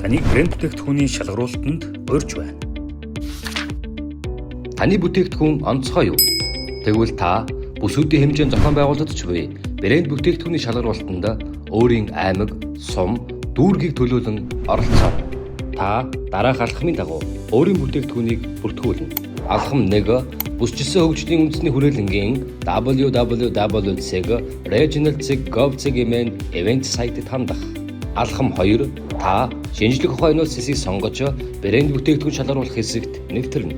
Таныг брэнд бүтээгдэхүүний шалгаруулалтанд урьж байна. Таны бүтээгдэхүүн онцгой юу? Тэгвэл та бүсүүдийн хэмжээнд зохион байгуулагдаж буй брэнд бүтээгдэхүүний шалгаруулалтанд өөрийн аймаг, сум, дүүргийг төлөөлөн оролцоо. Та дараах алхмын дагуу өөрийн бүтээгдэхүүнийг бүртгүүлнэ. Алхам 1: бүсчилсэн хөгжлийн үндэсний хүрээлэнгийн www.regional.gov.mn event сайтад хандах. Алхам 2: та шинжлэх ухааны хэсгийг сонгож брэнд бүтээгдэхүүн шалгаруулах хэсэгт нэвтэрнэ.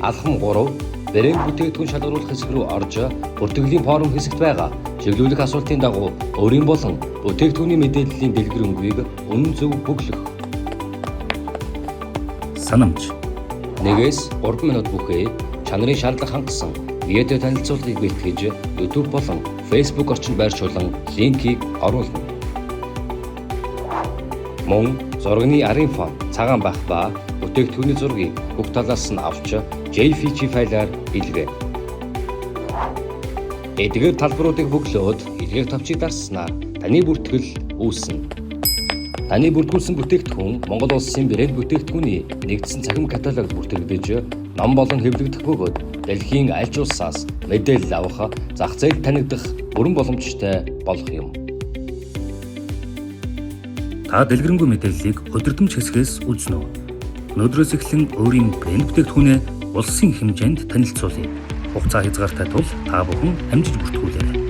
Алхам 3: брэнд бүтээгдэхүүн шалгаруулах хэсэг рүү орж бүртгэлийн форм хэсэгт байгаа чиглүүлэх асуултын дагуу өөрийн болон бүтээгдэхүүний мэдээллийн дэлгэрэнгүйг үнэн зөв бөглөх. Санамж. 1-ээс 3 минут бүхий чанарын шаардлага хангасан видео танилцуулгыг бэлтгэж YouTube болон Facebook орчинд байршуулан линкийг оруулна. Мөн зургийн арын фон цагаан байх ба бүтээгдэхүүний зургийг бүх талаас нь авч JPG файлаар илгээ. Эдгээр талбаруудыг бөглөөд илгээх товчийг дарснаар таны бүртгэл үүснэ. Таны бүртгүүлсэн бүтээгдэхүүн Монгол улсын брэнд бүтээгдэхүүний нэгдсэн цахим каталогт бүртгэгдэж, ном болон хэвлэгдэх бөгөөд дэлхийн аль ч улсаас мэдээлэл авах, зах зээлд танигдах бүрэн боломжтой болох юм. Та дэлгэрэнгүй мэдээллийг удирдамж хэсгээс үзнэ үү? Өнөөдрөөс эхлэн өөрийн брэнд бүтээгдэхүүнээ улсын хэмжээнд танилцуулъя. Хугацаа хязгаартай тул та бүхэн амжиж бүртгүүлээрэй.